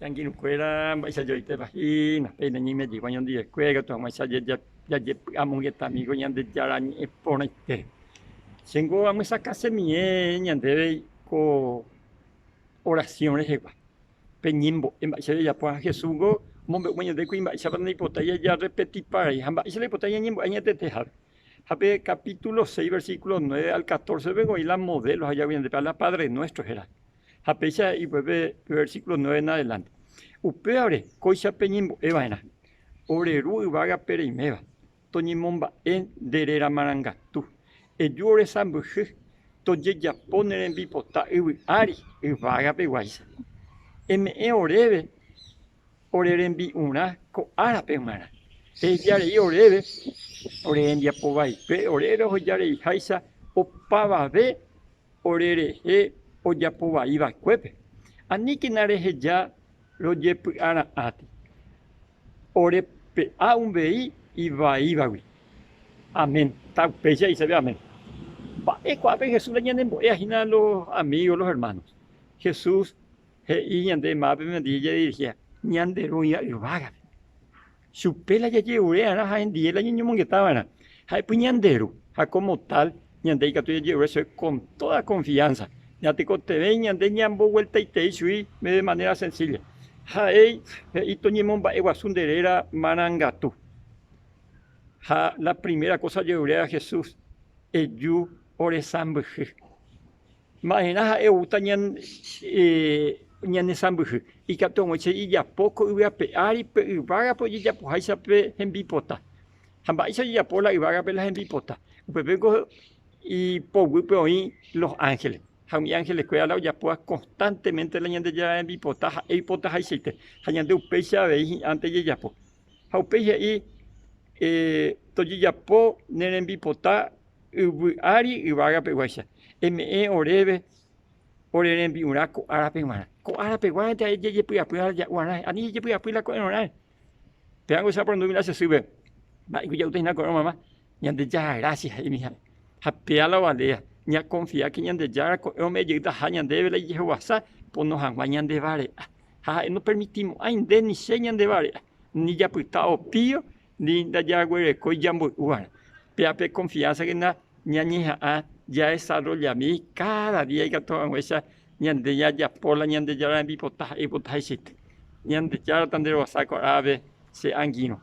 Che angirũkuéra mba'éicha joitépa hína, péina ñaime jegua ñandivekuéra ikatu hag̃uáicha jajepy'amongetami ko Ñandejára ñe'ẽ porãite. Chéngo amyesakãsemie ñandéve ko oración rehegua, pe ñembo'e mba'éicha jajapo ha Jesús-ngo omombe'úma ñandéve kuri mba'éichapa ndaipotái jajarrepetipa rei ha mba'éicha ndaipotái ñañembo'e añetetehápe. Ha pe capítulo 6, versículo 9 al 14-pe oĩ la modelo ha jagui ñandépe la Padre Nuestro héra. Ha péicha he'i upépe pe versículo 9 en adelante. Upévare kóicha peñembo'e va'erã, Ore Ru yvágape reiméva, toñemomba'e nde réra marangatu. Eju ore sãmbyhy, tojejapo ne rembipota yvy ári yvágape guáicha. Eme'ẽ oréve ore rembi'urã ko árape g̃uarã. Eheja rei oréve ore rembiapo vaípe, ore rohejareiháicha opavave orerehe ojapo vai va'ekuépe. Aníkena reheja rojepy'ara'ãti, ore pe'a uvei ivaívagui. Amén. Ta upéicha he'isépe amén. Mba'e ko'ápe Jesús la ñanembo'éva hína los amigos, los hermanos. Jesús he'i ñande mávape ñande jadirigíva, ñande Ru oĩva yvágape. Chupe la jajerure va'erã ha hendie la ñañomongeta va'erã. Ha'épy ñande Ru, ha como tal ñande ikatu jajerure chupe con toda confianza. Ñatekotevẽ ñande ñambovueltaitei chugui de manera sencilla. Ha'e he'i toñemomba'eguasu nde réra marangatu. Ha la primera cosa ojeruréva Jesús, Eju oresãmbyhy. Ma'erã ha'e oúta ñanesãmbyhy, ikatu hag̃uáicha ijapo ko yvy ape ári pe yvágape ojejapoháicha pe hembipota. Ha mba'éicha ojejapo la yvágape la hembipota? Upépe niko ipoguýpe oĩ los ángeles, ha umi ángeles-kuéra la ojapóva constantemente la Ñandejára rembipota ha'e oipotahaichaite, ha ñande upéicha avei hi'ãnte jajapo. Ha upéi he'i, Tojejapo ne rembipota Yvy ári yvágape guáicha, eme'ẽ oréve ore rembi'urã ko árape g̃uarã. Ko árape guáinte ha'e jejepy'apy ha ja'uarã, ani jejepy'apy la ko'ẽrõrãre. Péva che aporandúmi la che sýpe, mba'éiko ja'úta hína ko'ẽrõ mama? Ñandejára grásia he'ími ha'e. Ha péva la ovaléa, ñakonfiáke Ñandejára ko'ẽrõ ome'ẽ jeytaha ñandéve la ijehovasa pono hag̃ua ñandevare'a. Ha ha'e nopermitimo'ãi nde ni che ñandevare'a, ni japyta opío Ni ndajaguerekói jamboy'uva'erã. Péva pe confianza-kena ñañeha'ã jadesarrollami káda día ikatu hag̃uáicha ñande jajapo la Ñandejára rembipota ha'e oipotahaichaite. Ñandejára tanderovasa ko árape che angirũ.